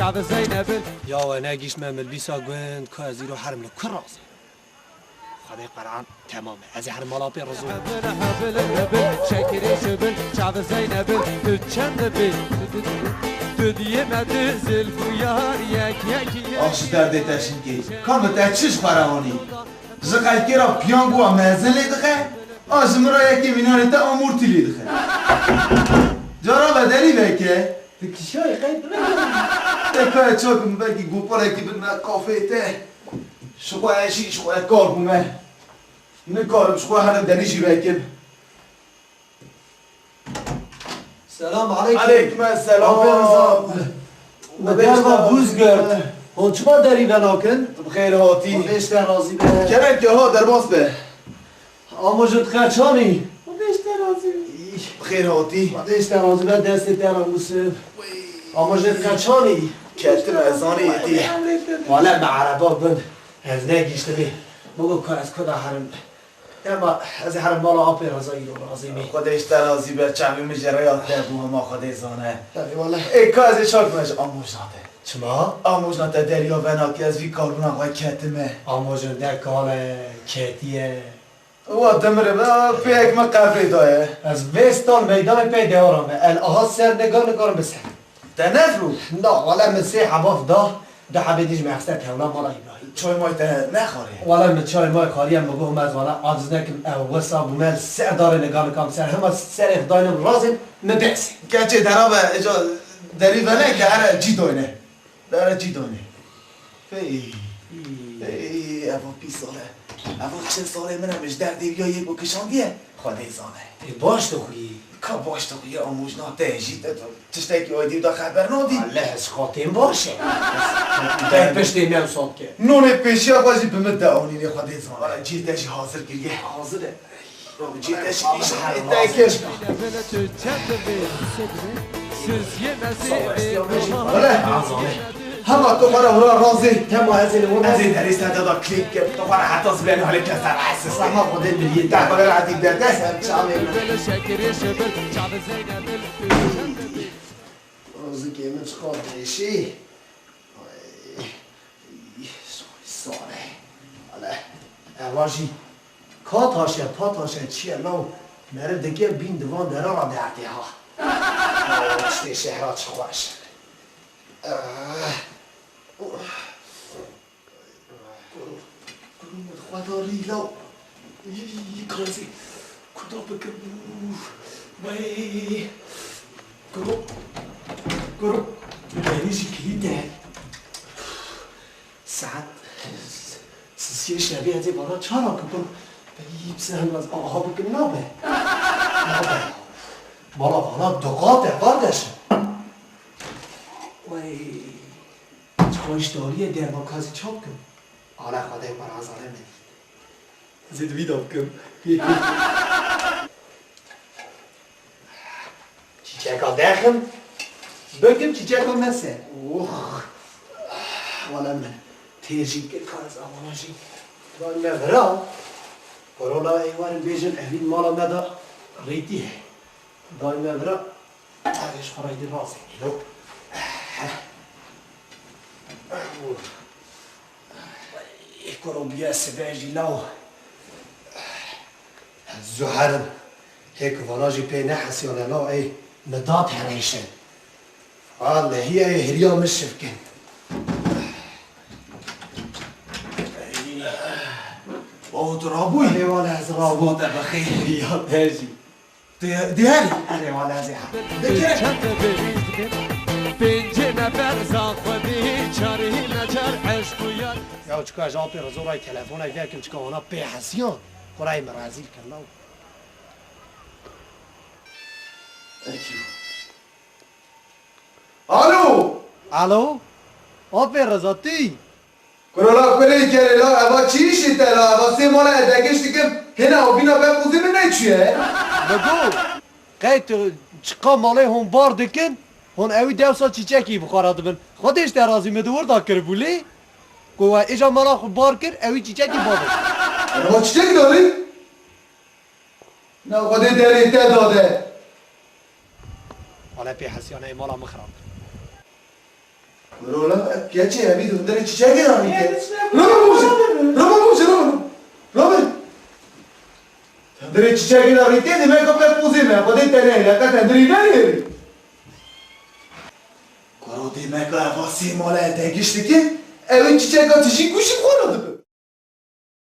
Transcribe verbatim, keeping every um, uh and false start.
Çavê Zeynebin. Ya we negihiştme milbîsa gund, ka ez îro herim li ku razê. Xwedê Qur'an temam e. Ez ê herim mala pê Rizo. Hebil, hebil, hebil, şekirê şibil, çavê Zeynebin, tu çend dibî? Tu diyê me di zilf û yar, yek, yek, yek. Ax ji derdê te şinkê. Ka min te çi ji xwe re anî? Ji xelkê re piyangoya mezin lê dixe, a ji min re yekê mînanê te amortî lê dixe. Cara ve derî veke. Tu kişayî qey tu ne? Te kaya çakim belkî goparekî bidime kafeyê te. Ji xwe ez jî, ji xwe kar bûme. Nikarim ji xwe herim derî jî vekim. Selam aleykum. Aleykum selam. Aferin sana. Me derva bûz girt. Hûn çima derî venakin? Tu bi xêr hatî. Xwedê ji te razî be. Kerem ke ha derbas be. Amo ji te qeçanî. Xwedê ji te razî be. Bi xêr hatî. Xwedê ji te razî be, destê te re wise. Amo ji te qeçanî. Ketim ez zanî yetî. Wale me ereba bin. Ez negihiştibî. Bigo ku ez ku de herim. Dema ez ê herim mala apê Reza îro razî bî. Xwedê ji te razî be, çavê min ji rêya te bû, hema Xwedê zane. Tabii, wele. Ê, ka ez ê çakim ji amojna te. Çima? Amojna te deriya venakê, ez vî kalbûna xwe ketime. Amojin de kale, ketiye. Wa dimirim, pêyek min qebrê daye. Ez vê stal meydanê pey dewara me. El aha ser nega nikarim biserim. Te nefrû? Na, wele min sê hebaf da, du hebê dî ji me heste tewla mala Îbrahîm. Çay may te nexwarê? Wele min çay may xwariye, min got, ez wele aciz nekim, ew wisa bûme, li ser darê niganikam ser, hema serê xwe daynim razê, min bes. Keçê dera be, îca derî vene ke here cî doyne. Dere cî doyne. Hey, hey, evo pîs sale. Evo çil sale min em ji derdê viya yê ku kişandiye. Xwedê zane. Ê, baş dixwî. Ka baş dixwî, amojna te jî te, te tiştekî aydî da xeber nadî. Allah ez xatên baş e. Te piştê me wisa dike. Nonê pêşiya xwe jî bi min de anînê, Xwedê zane. Cî te jî hazir kiriye. Hazir e. Cî te jî îşanê te kir. Wele. Hema tu xwe re hura razê. Tema ez ê li wan. Ez ê derê ser te da klîp kim. Tu xwe re heta zibenê halê kes ser esis. Rehma Xwedê miliyê te. Te xwe re hetî derdest. Ser çavê min. Rizikê min çiqas dirêşî. Ay, sorry, sorry. Wele. Eva jî. Ka taşe, pa taşe çi ye law? Meriv dike bîn di van dera re derdê ha. Tiştê şehra çi xweş. Ah. Kuro, kuro min xwedarî law. Yî, yî, yî, kazê. Kuda bikim. Wey. Kuro, kuro. Derî jî kilît e. Saet sisiyê şevê ez ê vana çara bibim. Beyî, bi se hema ez aha bikim nabe. Nabe. Mala vana du qat e, kardeşim. Wey. Çi xweş darî ye, derva ka ez ê çap kim. Ala Xwedê parazane min. Ez ê di vî de bikim. Çîçeka derxim, bikim çîçeka mese. Ox. Wala min têr jî kir ka ez avana jî. Dayme vira. Korola ê werin bêjin evîn mala me de rêtî he. Dayme vira. Ev ji xwe re dî razê dîno. Ê kuro bûye sibe jî law. Ez zû herim. Hê ku vana jî pê nehesiyane law ey min da terêşin. Valehî ey hiriya min şivkin. Ey. Bavo tu rabûyî? Erê wale ez rabûm. Siba te bi xêr. Ya te jî. Diğeri. Erê wala ez ê. Pêncê me berza xwedî, çarî necar eşq û yar. Ya çika ji apê Rizo re telefonek vekim, çika wana pê hesiyan. Xwe re min rezîl kir law. Thank you. Alo! Alo? Apê Rizo, tu yî? Kurala kurê kerê la, eva çi îşê te la, eva sê mala edegişt dikim, hêna û bîna be qûzê min neçûye. Bigo, qey tu çiqa malê hûn bar dikin, hûn ewî dewsa çîçekî bi xwe re dibin. Xwedê ji te razî, min di wir da kiribû lê, ku we êja mala xwe bar kir, ewî çîçekî bar dikin. Eva çîçek darî? Na Xwedê derê te dade. Wala pê hesiyane ê mala min xirab kir. Kuro la, ev keçê evî di hundirê çiçekê de rîte. Rama bûje, rama bûje, rama. Rama. Hundirê çiçekê de rîte, demek ku me pozê me, xwedê te neyre, qet hundirî neyre. Kuro demek ku eva sê mala ye degişt dike, ew ê çiçeka tijî kuşî xwe re dibe.